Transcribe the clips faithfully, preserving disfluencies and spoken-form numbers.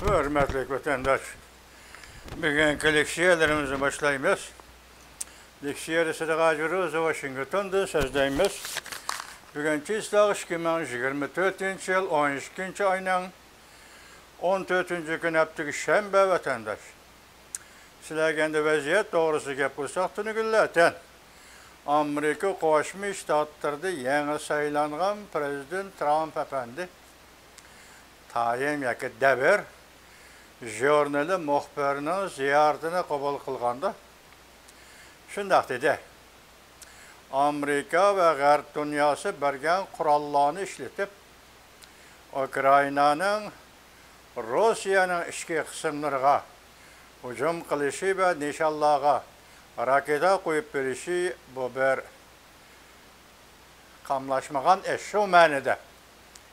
ھۆرمەتلىك ۋەتەنداش، بۈگۈنكى لېكسىيەلىرىمىزنى باشلايمىز. لېكسىيە سىدىق ھاجى روزى، ۋاشىنگتوندىن سۆزلەيمىز. بۈگۈن چىسلاق ئىككى مىڭ يىگىرمە تۆتىنچى يىل، ئون ئىككىنچى ئاينىڭ ئون تۆتىنچى كۈنى، ھەپتىكى شەنبە، ۋەتەنداش. سىلەرگە ئەمدى ۋەزىيەت توغرىسىدا گەپ قىلساق، تۈنۈگۈنلەتەن ئامېرىكا قوشما شتاتلىرىدا يېڭى سايلانغان پىرېزىدېنت ترامپ ئەپەندى تايىم ياكى دەۋر ژۇرنىلى مۇخبىرىنىڭ زىيارىتىنى قوبۇل قىلغاندا شۇنداق دېدى: «ئامېرىكا ۋە غەرب دۇنياسى بەرگەن قوراللارنى ئىشلىتىپ، ئۇكرائىنانىڭ روسىيەنىڭ ئىچكى قىسىملىرىغا ھۇجۇم قىلىشى ۋە نىشانلارغا راكېتا قويۇپ بېرىشى، بۇ بىر قاملاشمىغان ئىش، شۇ مەنىدە.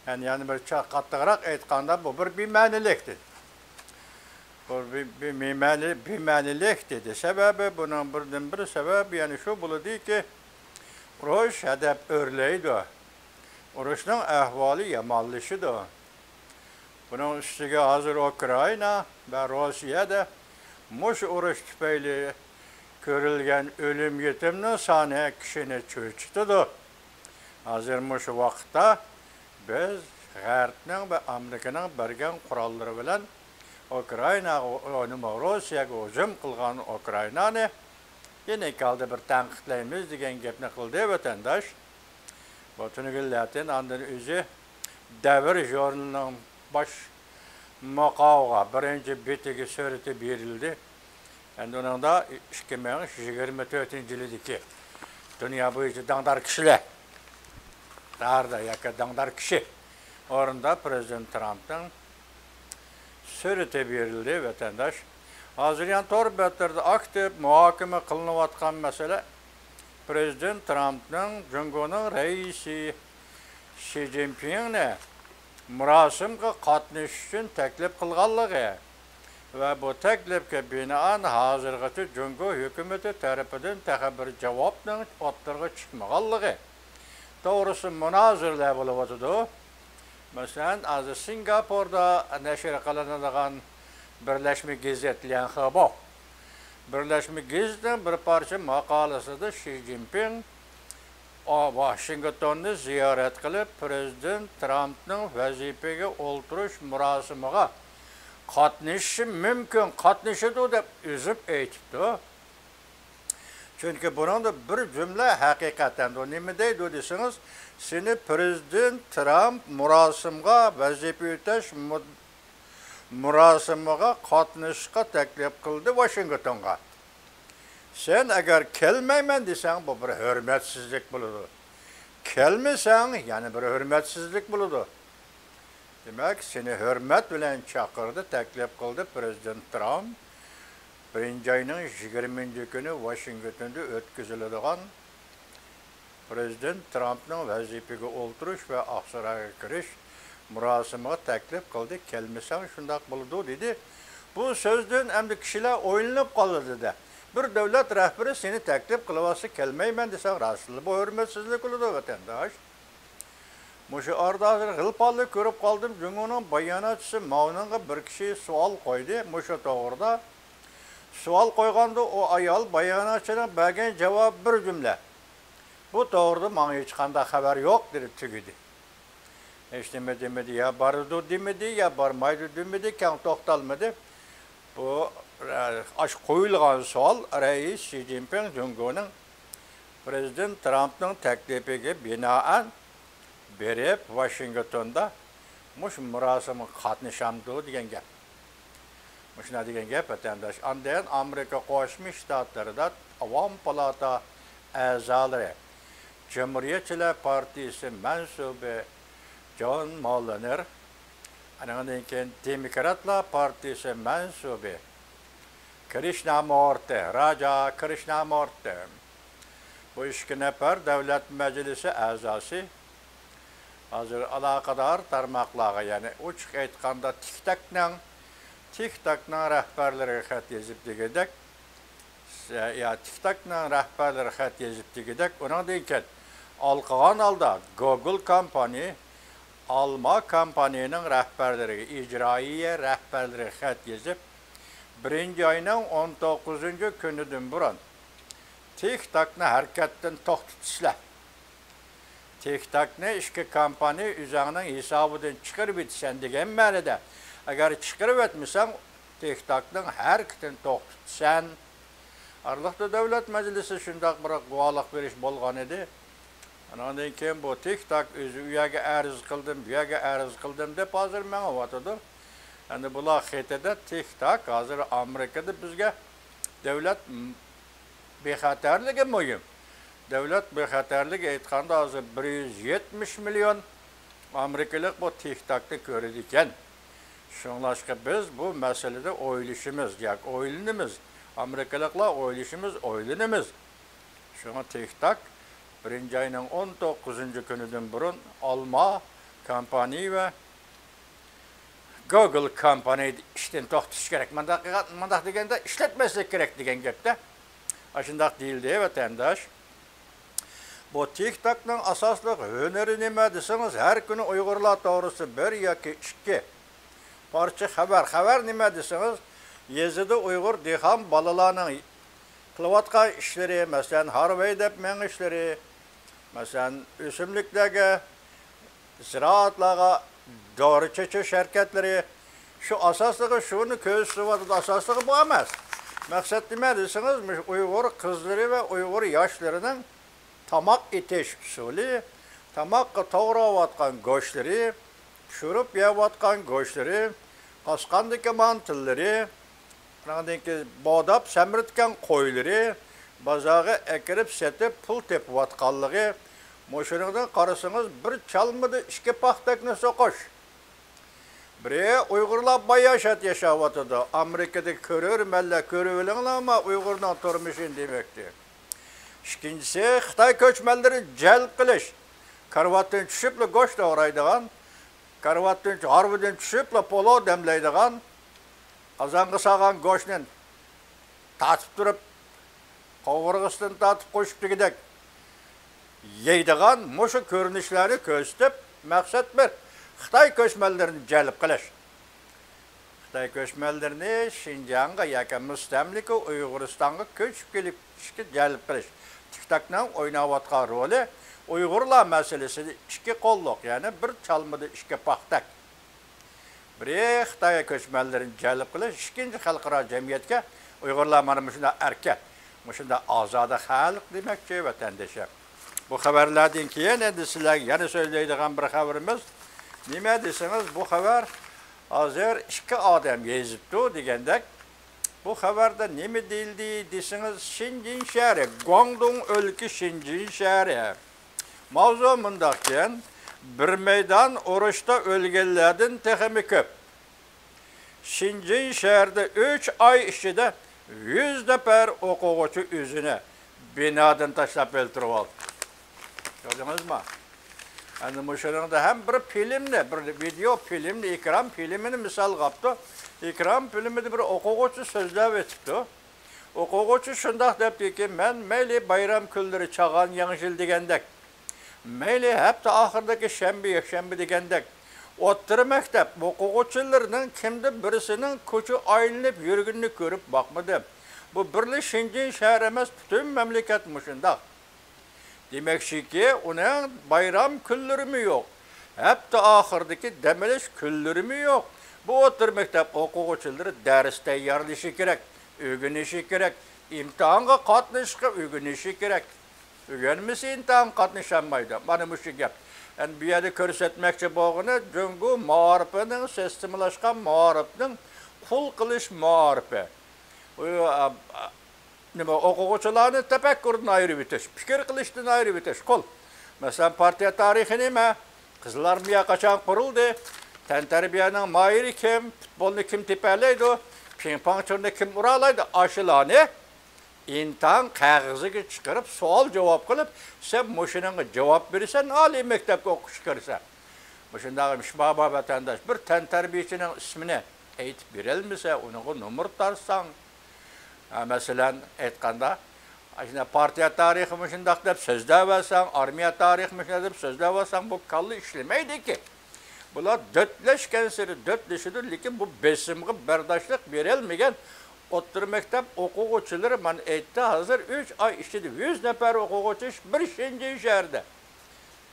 يەنى، يەنە بىر چا-، قاتتىقراق ئېيتقاندا، بۇ بىر بىمەنىلىك» دېدى. بۇ بىر، بىر بىمەنە-، بىمەنىلىك دېدى. سەۋەبى، بۇنىڭ بىردىنبىر سەۋەبى يەنە شۇ بولىدۇكى، ئۇرۇش ھەدەپ ئۆرلەيدۇ. ئۇرۇشنىڭ ئەھۋالى يامانلىشىدۇ. بۇنىڭ ئۈستىگە ھازىر ئۇكرائىنا ۋە روسىيەدە مۇشۇ ئۇرۇش تۈپەيلى كۆرۈلگەن ئۆلۈم يېتىمنىڭ سانى كىشىنى چۆچۈتىدۇ. ھازىر مۇشۇ ۋاقىتتا بىز غەربنىڭ ۋە ئامېرىكىنىڭ بەرگەن قوراللىرى بىلەن ئۇكرائىناغا، نېمە، روسىيەگە ھۇجۇم قىلغان ئۇكرائىنانى يېنىك ھالدا بىر تەنقىدلەيمىز دېگەن گەپنى قىلدى ۋەتەنداش. بۇ تۈنۈگۈنلەتىن ئاندىن ئۆزى دەۋر ژۇرنىلىنىڭ باش ماقالىغا، بىرىنچى بېتىگە سۈرىتى بېرىلدى. ئەمدى ئۇنىڭدا ئىككى مىڭ يىگىرمە تۆتىنچى يىلىدىكى دۇنيا بويىچە داڭدار كىشىلەر قاتارىدا ياكى داڭدار كىشى ئورنىدا پىرېزىدېنت ترامپنىڭ سۈرىتى بېرىلدى، ۋەتەنداش. ھازىر يەنە تور بەتلىرىدە ئاكتىپ مۇھاكىمە قىلىنىۋاتقان مەسىلە پىرېزىدېنت ترامپنىڭ جۇڭگونىڭ رەئىسى شى جىنپىڭنى مۇراسىمغا قاتنىشىش ئۈچۈن تەكلىپ قىلغانلىقى ۋە بۇ تەكلىپكە بىنائەن ھازىرغىچە جۇڭگو ھۆكۈمىتى تەرىپىدىن تېخى بىر جاۋابنىڭ ئوتتۇرىغا چىقمىغانلىقى توغرىسىدا مۇنازىرىلەر بولۇۋاتىدۇ. مەسىلەن، ھازىر سىنگاپوردا نەشر قىلىنىدىغان بىرلەشمە گېزىت ليەنخېباۋ، بىرلەشمە گېزىتنىڭ بىر پارچە ماقالىسىدە شى جىنپىڭ ۋاشىنگتوننى زىيارەت قىلىپ، پىرېزىدېنت ترامپنىڭ ۋەزىپىگە ئولتۇرۇش مۇراسىمىغا قاتنىشىشى مۇمكىن، قاتنىشىدۇ دەپ ئۈزۈپ ئېيتىپتۇ. چۈنكى بۇنىڭدا بىر جۈملە ھەقىقەتەن، ئۇ نېمە دەيدۇ دېسىڭىز، سېنى پىرېزىدېنت ترامپ مۇراسىمغا، ۋەزىپە ئۆتەش مۇ-، مۇراسىمىغا قاتنىشىشقا تەكلىپ قىلدى ۋاشىنگتونغا. سەن ئەگەر كەلمەيمەن دېسەڭ، بۇ بىر ھۆرمەتسىزلىك بولىدۇ. كەلمىسەڭ، يەنە بىر ھۆرمەتسىزلىك بولىدۇ. دېمەك، سېنى ھۆرمەت بىلەن چاقىردى، تەكلىپ قىلدى پىرېزىدېنت ترامپ. بىرىنچى ئاينىڭ يىگىرمىنچى كۈنى ۋاشىنگتوندا ئۆتكۈزۈلىدىغان پىرېزىدېنت ترامپنىڭ ۋەزىپىگە ئولتۇرۇش ۋە ئاقسارايغا كىرىش مۇراسىمىغا تەكلىپ قىلدى، كەلمىسەڭ شۇنداق بولىدۇ، دېدى. بۇ سۆزدىن ئەمدى كىشىلەر ئويلىنىپ قالدى-دە. بىر دۆلەت رەھبىرى سېنى تەكلىپ قىلىۋاتسا كەلمەيمەن دېسەڭ، راستلا بۇ ھۆرمەتسىزلىك بولىدۇ، ۋەتەنداش. مۇشۇ ئارىدا ھازىر غىلپاللا كۆرۈپ قالدىم، جۇڭگونىڭ باياناتچىسى ماۋنىڭغا بىر كىشى سوئال قويدى مۇشۇ توغرىدا. سوئال قويغاندا ئۇ ئايال باياناتچىنىڭ بەرگەن جاۋابى بىر جۈملە. بۇ توغرىدا ماڭا ھېچقانداق خەۋەر يوق، دېدى، تۈگىدى. ھېچنېمە دېمىدى، يا بارىدۇ دېمىدى، يا بارمايدۇ دېمىدى، كەڭ توختالمىدى. بۇ، ئە، ئاشۇ قويۇلغان سوئال رەئىس شى جىنپىڭ جۇڭگونىڭ پىرېزىدېنت ترامپنىڭ تەكلىپىگە بىنائەن بېرىپ، ۋاشىنگتوندا مۇشۇ مۇراسىمغا قاتنىشامدۇ دېگەن گەپ. مۇشۇنداق دېگەن گەپ، ۋەتەنداش. ئاندىن ئامېرىكا قوشما شتاتلىرىدا ئاۋام پالاتا ئەزالىرى، جۇمھۇرىيەتچىلەر پارتىيىسى مەنسۇبى جون موللېنېر، ئانىڭدىن كېيىن دېموكراتلار پارتىيىسى مەنسۇبى كرىشنامورتى، راجا كرىشنامورتى، بۇ ئىككى نەپەر دۆلەت مەجلىسى ئەزاسى ھازىر ئالاقىدار تارماقلارغا، يەنى ئوچۇق ئېيتقاندا تىك تاكنىڭ، تىك تاكنىڭ رەھبەرلىرىگە خەت يېزىپ دېگۈدەك، يا تىك تاكنىڭ رەھبەرلىرى خەت يېزىپ دېگۈدەك، ئۇنىڭدىن كېيىن ھالقىغان ھالدا گوگول كامپانىيە ئالما كومپانىيىنىڭ رەھبەرلىرىگە، ئىجرائىيە رەھبەرلىرىگە خەت يېزىپ، بىرىنچى ئاينىڭ ئون توققۇزىنچى كۈنىدىن بۇرۇن تىك تاكنى ھەرىكەتتىن توختىتىسىلەر. تىك تاكنى ئىككى كومپانىيە ئۆزۈڭنىڭ ھېسابىدىن چىقىرىۋېتىسەن دېگەن مەنىدە. ئەگەر چىقىرىۋەتمىسەڭ، تىك تاكنىڭ ھەرىكىتىنى توختىتىسەن. ئارىلىقتا دۆلەت مەجلىسى شۇنداق بىر گۇۋاھلىق بېرىش بولغان ئىدى. ئانىڭدىن كېيىن بۇ تىك تاك ئۆزى ئۇ يەرگە ئەرز قىلدىم، بۇ يەرگە ئەرز قىلدىم دەپ ھازىر مېڭىۋاتىدۇ. ئەمدى بۇلار خېتىدە تىك تاك ھازىر ئامېرىكىدا بىزگە دۆلەت بىخەتەرلىكى مۇھىم. دۆلەت بىخەتەرلىكى ئېيتقاندا ھازىر بىر يۈز يەتمىش مىليون ئامېرىكىلىق بۇ تىك تاكنى كۆرىدىكەن. شۇڭلاشقا بىز بۇ مەسىلىدە ئويلىشىمىز ياكى ئويلىنىمىز. ئامېرىكىلىقلار ئويلىشىمىز، ئويلىنىمىز. شۇڭا تىك تاك بىرىنچى ئاينىڭ ئون توققۇزىنچى كۈنىدىن بۇرۇن ئالما كومپانىيە ۋە گوگل كومپانىيە ئىشتىن توختىتىش كېرەك. مانداق قىلغان، مانداق دېگەندە ئىشلەتمەسلىك كېرەك دېگەن گەپتە. ئاشۇنداق دېيىلدى، ۋەتەنداش. بۇ تىك تاكنىڭ ئاساسلىق ھۈنىرى نېمە دېسىڭىز، ھەر كۈنى ئۇيغۇرلار توغرىسىدا بىر ياكى ئىككى پارچە خەۋەر. خەۋەر نېمە دېسىڭىز، يېزىدا ئۇيغۇر دېھقان بالىلارنىڭ قىلىۋاتقان ئىشلىرى، مەسىلەن، ھارۋاي دەپ مېڭىشلىرى، مەسىلەن، ئۆسۈملۈكلەرگە زىرائەتلەرگە دورا چېچىش ھەرىكەتلىرى، شۇ ئاساسلىقى شۇنى كۆرسىتىۋاتىدۇ، ئاساسلىقى بۇ ئەمەس. مەقسەت نېمە دېسىڭىز، مۇشۇ ئۇيغۇر قىزلىرى ۋە ئۇيغۇر ياشلىرىنىڭ تاماق ئېتىش ئۇسۇلى، تاماققا توغراۋاتقان گۆشلىرى، پىشۇرۇپ يەۋاتقان گۆشلىرى، قاسقاندىكى مانتىلىرى، ئاندىن كېيىن بوغداپ سەمرىتكەن قويلىرى، بازارغا ئەكىرىپ سېتىپ پۇل تېپىۋاتقانلىقى، مۇشۇنىڭدىن قارىسىڭىز، بىر چالمىدا ئىككى پاختەكنى سوقۇش. بىرى، ئۇيغۇرلار باياشات ياشاۋاتىدۇ. ئامېرىكىدىكى كۆرۈرمەنلەر، كۆرۈۋېلىڭلارما ئۇيغۇرنىڭ تۇرمۇشىنى دېمەكتە. ئىككىنچىسى، خىتاي كۆچمەنلىرىنى جەلپ قىلىش. كارىۋاتتىن چۈشۈپلا گۆش توغرايدىغان، كارىۋاتتىن، ھارۋىدىن چۈشۈپلا پولۇ دەملەيدىغان، قازانغا سالغان گۆشنى تارتىپ تۇرۇپ، قوۋۇرغىسىدىن تارتىپ قوشۇپ دېگۈدەك يەيدىغان مۇشۇ كۆرۈنۈشلەرنى كۆرسىتىپ، مەقسەت بىر، خىتاي كۆچمەنلىرىنى جەلپ قىلىش. خىتاي كۆچمەنلىرىنى شىنجاڭغا ياكى مۇستەملىكە ئۇيغۇرىستانغا كۆچۈپ كېلىشكە جەلپ قىلىش. تىك تاكنىڭ ئويناۋاتقان رولى ئۇيغۇرلار مەسىلىسىدە ئىككى قوللۇق، يەنى بىر چالمىدا ئىككى پاختەك. بىرى، خىتاي كۆچمەنلىرىنى جەلپ قىلىش، ئىككىنچى، خەلقئارا جەمئىيەتكە ئۇيغۇرلار مانا مۇشۇنداق ئەركىن، مۇشۇنداق ئازادە خەلق دېمەكچى، ۋەتەندىشىم. بۇ خەۋەرلەردىن كېيىن ئەمدى سىلەرگە يەنە سۆزلەيدىغان بىر خەۋىرىمىز نېمە دېسىڭىز، بۇ خەۋەر ھازىر ئىككى ئادەم يېزىپتۇ دېگەندەك. بۇ خەۋەردە نېمە دېيىلدى دېسىڭىز، شېنجېن شەھىرى، گۇاڭدۇڭ ئۆلكە شېنجېن شەھىرى. ماۋزۇ مۇنداقكەن، بىر مەيدان ئۇرۇشتا ئۆلگەنلەردىن تېخىمۇ كۆپ. شېنجېن شەھىرىدە ئۈچ ئاي ئىچىدە يۈز نەپەر ئوقۇغۇچى ئۆزىنى بىنادىن تاشلاپ ئۆلتۈرۈۋالدى. كۆردىڭىزمۇ؟ ئەمدى مۇشۇنىڭدا ھەم بىر فىلىمنى، بىر ۋىدېئو فىلىمنى، ئېكران فىلىمىنى مىسالغا ئاپتۇ. ئېكران فىلىمىدا بىر ئوقۇغۇچى سۆزلەپ ئۆتۈپتۇ. ئوقۇغۇچى شۇنداق دەپتىكى، مەن مەيلى بايرام كۈنلىرى چاغان ياڭشىل دېگەندەك، مەيلى ھەپتە ئاخىرىدىكى شەنبە، يەكشەنبە دېگەندەك، ئوتتۇرا مەكتەپ ئوقۇغۇچىلىرىنىڭ كىمدە بىرسىنىڭ كوچا ئايلىنىپ يۈرگىنىنى كۆرۈپ باقمىدىم. بۇ بىرلا شېنجېن شەھەر ئەمەس، پۈتۈن مەملىكەت مۇشۇنداق. دېمەكچىكى، ئۇنىڭ بايرام كۈنلىرىمۇ يوق، ھەپتە ئاخىرىدىكى دەم ئېلىش كۈنلىرىمۇ يوق. بۇ ئوتتۇرا مەكتەپ ئوقۇغۇچىلىرى دەرس تەييارلىشى كېرەك، ئۆگىنىشى كېرەك، ئىمتىھانغا قاتنىشىشقا ئۆگىنىشى كېرەك. ئۆگەنمىسە، ئىمتىھانغا قاتنىشالمايدۇ. مانا مۇشۇ گەپ. ئەمدى بۇ يەردە كۆرسەتمەكچى بولغىنى، جۇڭگو مائارىپىنىڭ، سىستېمىلاشقان مائارىپنىڭ قۇل قىلىش مائارىپى. ئۇ، ئا، ئا، نېمە، ئوقۇغۇچىلارنى تەپەككۇردىن ئايرىۋېتىش، پىكىر قىلىشتىن ئايرىۋېتىش، قۇل. مەسىلەن، پارتىيە تارىخى نېمە؟ قىزىل ئارمىيە قاچان قۇرۇلدى؟ تەنتەربىيەنىڭ ماھىرى كىم؟ پۇتبولنى كىم تېپەلەيدۇ؟ پىڭ پاڭ چۇرنى كىم ئۇرالايدۇ؟ ئاشۇلارنى ئىمتىھان قەغىزىگە چىقىرىپ، سوئال جاۋاب قىلىپ، سەن مۇشۇنىڭغا جاۋاب بېرىسەن، ئالىي مەكتەپكە ئوقۇشقا كىرىسەن. مۇشۇنداق ئىش بارمۇ، ۋەتەنداش؟ بىر تەنتەربىيەچىنىڭ ئىسمىنى ئېيتىپ بېرەلمىسە، ئۇنىڭغا نومۇر تارتساڭ، ھە، مەسىلەن، ئېيتقاندا، ئاشۇنداق پارتىيە تارىخى مۇشۇنداق دەپ سۆزلەۋەرسەڭ، ئارمىيە تارىخى مۇشۇنداق دەپ سۆزلەۋەرسەڭ، بۇ كاللا ئىشلىمەيدىكى. بۇلار دۆتلەشكەنسېرى دۆتلىشىدۇ، لېكىن بۇ بېسىمغا بەرداشلىق بېرەلمىگەن ئوتتۇرا مەكتەپ ئوقۇغۇچىلىرى مانا ئېيتتى، ھازىر ئۈچ ئاي ئىچىدە يۈز نەپەر ئوقۇغۇچى بىر شېنجېن شەھىرىدە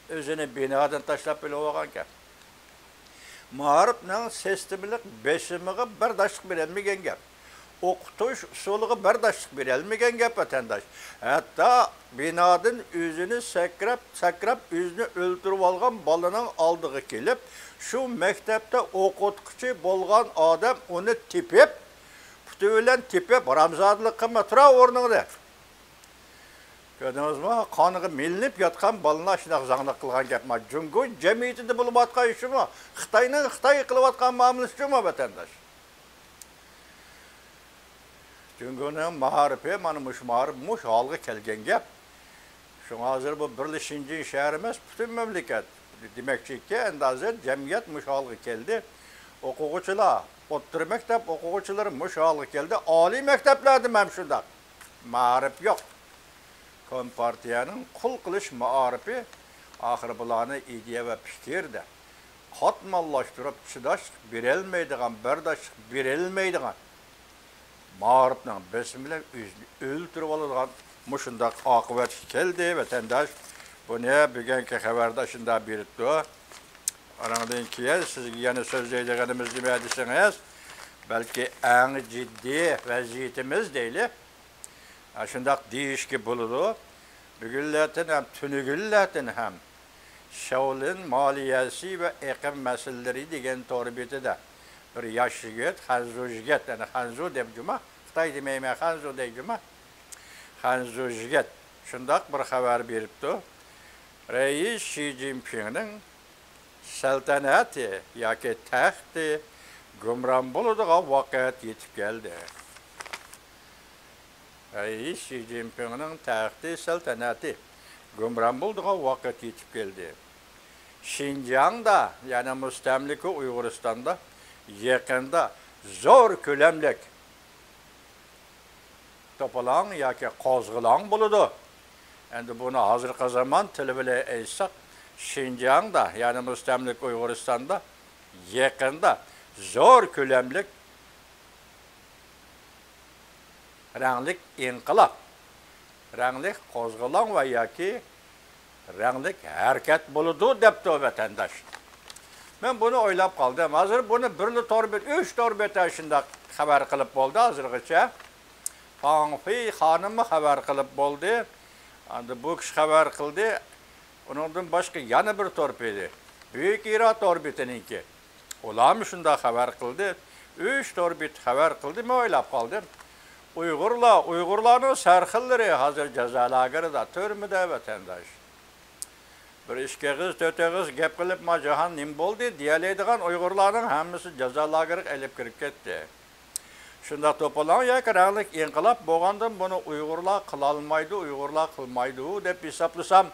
ئۆزىنى بىنادىن تاشلاپ ئۆلۈۋالغان گەپ. مائارىپنىڭ سىستېمىلىق بېسىمىغا بەرداشلىق بېرەلمىگەن گەپ. ئوقۇتۇش ئۇسۇلىغا بەرداشلىق بېرەلمىگەن گەپ، ۋەتەنداش. ھەتتا بىنادىن ئۆزىنى سەكرەپ، سەكرەپ ئۆزىنى ئۆلتۈرۈۋالغان بالىنىڭ ئالدىغا كېلىپ، شۇ مەكتەپتە ئوقۇتقۇچى بولغان ئادەم ئۇنى تېپىپ، پۇتى بىلەن تېپىپ، ھارامزادىلىق قىلما، تۇرا ئورنۇڭدا. كۆردىڭىزمۇ؟ قانغا مىلىنىپ ياتقان بالىلار شۇنداق زاڭلىق قىلغان گەپ. ما جۇڭگو جەمئىيىتىدە بولۇۋاتقان ئىشمۇ، خىتاينىڭ خىتاي قىلىۋاتقان مۇئامىلىسىچۇما، ۋەتەنداش؟ جۇڭگونىڭ مائارىپى، مانا مۇشۇ مائارىپ مۇشۇ ھالغا كەلگەن گەپ. شۇڭا ھازىر بۇ بىرلا شېنجېن شەھىرى ئەمەس، پۈتۈن مەملىكەت. دېمەكچىكى، ئەمدى ھازىر جەمئىيەت مۇشۇ ھالغا كەلدى. ئوقۇغۇچىلار، ئوتتۇرا مەكتەپ ئوقۇغۇچىلىرى مۇشۇ ھالغا كەلدى. ئالىي مەكتەپلەردىمۇ ھەم شۇنداق. مائارىپ يوق. كومپارتىيەنىڭ قۇل قىلىش مائارىپى ئاخىرى بۇلارنى ئىدىيە ۋە پىكىردە قاتماللاشتۇرۇپ، چىداشلىق بېرەلمەيدىغان، بەرداشلىق بېرەلمەيدىغان مائارىپنىڭ بېسىمى بىلەن ئۆزىنى ئۆلتۈرۈۋالىدىغان مۇشۇنداق ئاقىۋەتكە كەلدى، ۋەتەنداش. بۇنى بۈگۈنكى خەۋەردە شۇنداق بېرىپتۇ. ئانىڭدىن كېيىن سىزگە يەنە سۆزلەيدىغىنىمىز نېمە دېسىڭىز، بەلكى ئەڭ جىددىي ۋەزىيىتىمىز دەيلى. ئاشۇنداق دېيىشكە بولىدۇ. بۈگۈنلەردىن ھەم، تۈنۈگۈنلەردىن ھەم شياۋلىن مالىيەسى ۋە ئېقىم مەسىلىلىرى دېگەن تور بېتىدە بىر ياش يىگىت، خەنزۇ يىگىت، يەنى خەنزۇ دەپ جۇما، خىتاي دېمەيمەن، خەنزۇ دەي جۇما. خەنزۇ يىگىت شۇنداق بىر خەۋەر بېرىپتۇ. رەئىس شى جىنپىڭنىڭ سەلتەنەتى ياكى تەختى گۇمران بولىدىغان ۋاقىت يېتىپ كەلدى. رەئىس شى جىنپىڭنىڭ تەختى سەلتەنەتى گۇمران بولىدىغان ۋاقىت يېتىپ كەلدى. شىنجاڭدا، يەنى مۇستەملىكە ئۇيغۇرىستاندا يېقىندا زور كۆلەملىك توپىلاڭ ياكى قوزغىلاڭ بولىدۇ. ئەمدى بۇنى ھازىرقى زامان تىلى بىلەن ئېيتساق، شىنجاڭدا، يەنى مۇستەملىكە ئۇيغۇرىستاندا يېقىندا زور كۆلەملىك رەڭلىك ئىنقىلاب، رەڭلىك قوزغىلاڭ ۋە ياكى رەڭلىك ھەرىكەت بولىدۇ، دەپتۇ ۋەتەنداش. مەن بۇنى ئويلاپ قالدىم. ھازىر بۇنى بىرلا تور بېت، ئۈچ تور بېتى شۇنداق خەۋەر قىلىپ بولدى ھازىرغىچە. فاڭ فېي خانىممۇ خەۋەر قىلىپ بولدى. ئاندىن بۇ كىشى خەۋەر قىلدى. ئۇنىڭدىن باشقا يەنە بىر تور بېتى، بۈيۈك ئىرا تور بېتىنىڭكى. ئۇلارمۇ شۇنداق خەۋەر قىلدى. ئۈچ تور بېتى خەۋەر قىلدى. مەن ئويلاپ قالدىم. ئۇيغۇرلار، ئۇيغۇرلارنىڭ سەرخىللىرى ھازىر جازا لاگېرىدا، تۈرمىدە، ۋەتەنداش. بىر ئىككى ئېغىز، تۆت ئېغىز گەپ قىلىپ، ما جاھان نېمە بولدى دېيەلەيدىغان ئۇيغۇرلارنىڭ ھەممىسى جازا لاگېرىغا ئېلىپ كىرىپ كەتتى. شۇنداق توپىلاڭ ياكى رەڭلىك ئىنقىلاب بولغاندىن بۇنى ئۇيغۇرلار قىلالمايدۇ، ئۇيغۇرلار قىلمايدۇ دەپ ھېسابلىسام،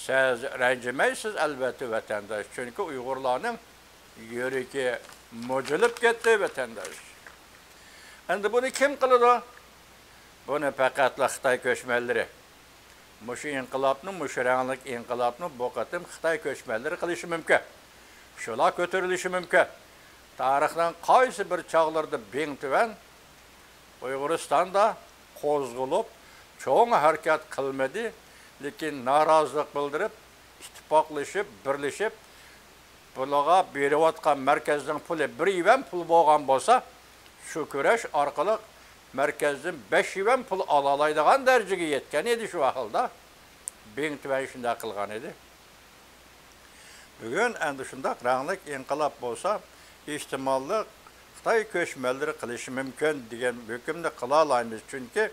سىز رەنجىمەيسىز ئەلۋەتتە، ۋەتەنداش. چۈنكى ئۇيغۇرلارنىڭ يۈرىكى مۇجۇلۇپ كەتتى، ۋەتەنداش. ئەمدى بۇنى كىم قىلىدۇ؟ بۇنى پەقەتلا خىتاي كۆچمەنلىرى. مۇشۇ ئىنقىلابنى، مۇشۇ رەڭلىك ئىنقىلابنى بۇ قېتىم خىتاي كۆچمەنلىرى قىلىشى مۇمكىن. شۇلار كۆتۈرۈلۈشى مۇمكىن. تارىخنىڭ قايسى بىر چاغلىرىدا بىڭتۈەن ئۇيغۇرىستاندا قوزغىلىپ، چوڭ ھەرىكەت قىلمىدى، لېكىن نارازىلىق بىلدۈرۈپ، ئىتتىپاقلىشىپ، بىرلىشىپ، بۇلارغا بېرىۋاتقان مەركەزنىڭ پۇلى بىر يۈەن پۇل بولغان بولسا، شۇ كۈرەش ئارقىلىق مەركەزدىن بەش يۈەن پۇل ئالالايدىغان دەرىجىگە يەتكەن ئىدى شۇ ۋاقىتتا. بىڭتۈەن شۇنداق قىلغان ئىدى. بۈگۈن ئەمدى شۇنداق رەڭلىك ئىنقىلاب بولسا، ئېھتىماللىق خىتاي كۆچمەنلىرى قىلىشى مۇمكىن دېگەن ھۆكۈمنى قىلالايمىز، چۈنكى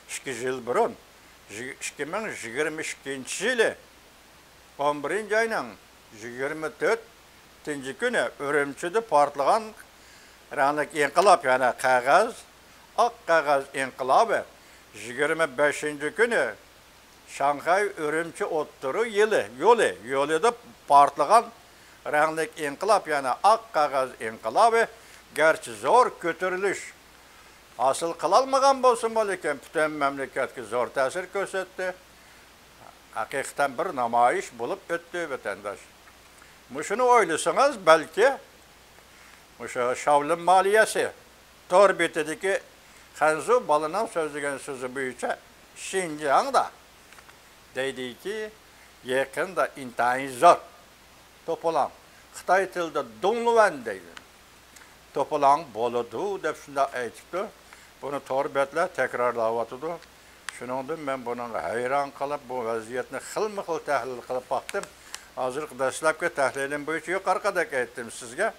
ئىككى يىل بۇرۇن، ئىككى مىڭ يىگىرمە ئىككىنچى يىلى ئون بىرىنچى ئاينىڭ يىگىرمە تۆتىنچى كۈنى ئۈرۈمچىدە پارتلىغان رەڭلىك ئىنقىلاب، يەنى قەغەز، ئاق قەغەز ئىنقىلابى، يىگىرمە بەشىنچى كۈنى شاڭخەي ئۈرۈمچى ئوتتۇرا يولى، يولى، يولىدا پارتلىغان رەڭلىك ئىنقىلاب، يەنى ئاق قەغەز ئىنقىلابى، گەرچە زور كۆتۈرۈلۈش ھاسىل قىلالمىغان بولسىمۇ، لېكىن پۈتۈن مەملىكەتكە زور تەسىر كۆرسەتتى. ھەقىقەتەن بىر نامايىش بولۇپ ئۆتتى، ۋەتەنداش. مۇشۇنى ئويلىسىڭىز، بەلكى مۇشۇ شاۋلىن مالىيەسى تور بېتىدىكى خەنزۇ بالىنىڭ سۆزلىگەن سۆزى بويىچە شىنجاڭدا دەيدىكى، يېقىندا ئىنتايىن زور توپىلاڭ، خىتاي تىلىدا دۇڭلۇۋەن دەيدۇ. توپىلاڭ بولىدۇ دەپ شۇنداق ئېيتىپتۇ. بۇنى تور بەتلەر تەكرارلاۋاتىدۇ. شۇنىڭدىن مەن بۇنىڭغا ھەيران قېلىپ، بۇ ۋەزىيەتنى خىلمۇ خىل تەھلىل قىلىپ باقتىم. ھازىرقى دەسلەپكى تەھلىلىم بويىچە يۇقىرىقىدەك ئېيتتىم سىزگە.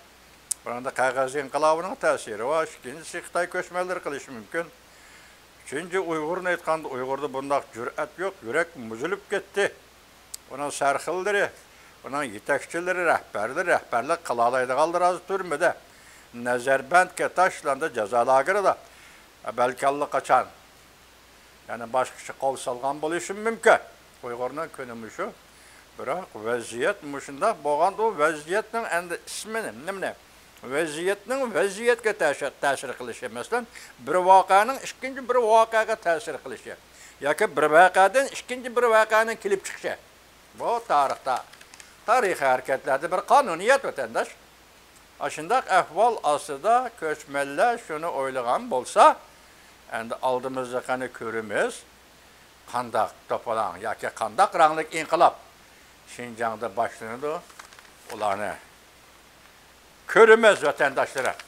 بۇنىڭدا قەغەز ئىنقىلابىنىڭ تەسىرى بار. ئىككىنچىسى، خىتاي كۆچمەنلىرى قىلىشى مۇمكىن. ئۈچىنچى، ئۇيغۇرنى ئېيتقاندا، ئۇيغۇردا بۇنداق جۈرئەت يوق، يۈرەك مۇزۇلۇپ كەتتى. ئۇنىڭ سەرخىللىرى، ئۇنىڭ يېتەكچىلىرى، رەھبەرلىرى، رەھبەرلىك قىلالايدىغانلىرى ھازىر تۈرمىدە. نەزەربەندكە تاشلاندى، جازا لاگېرىدا. بەلكى ئاللىقاچان يەنە باشقىچە قول سالغان بولۇشى مۇمكىن. ئۇيغۇرنىڭ كۈنى مۇشۇ. بىراق ۋەزىيەت مۇشۇنداق بولغاندا، ئۇ ۋەزىيەتنىڭ ئەمدى ئىسمىنى، نېمىنى؟ ۋەزىيەتنىڭ ۋەزىيەتكە تەسىر، تەسىر قىلىشى، مەسىلەن، بىر ۋەقەنىڭ ئىككىنچى بىر ۋەقەگە تەسىر قىلىشى ياكى بىر ۋەقەدىن ئىككىنچى بىر ۋەقەنىڭ كېلىپ چىقىشى. بۇ تارىختا، تارىخىي ھەرىكەتلەردە بىر قانۇنىيەت، ۋەتەنداش. ئاشۇنداق ئەھۋال ئاستىدا كۆچمەنلەر شۇنى ئويلىغان بولسا، ئەمدى ئالدىمىزدا قېنى كۆرىمىز، قانداق توپىلاڭ ياكى قانداق رەڭلىك ئىنقىلاب شىنجاڭدا باشلىنىدۇ، ئۇلارنى كۆرىمىز، ۋەتەنداشلىرىم.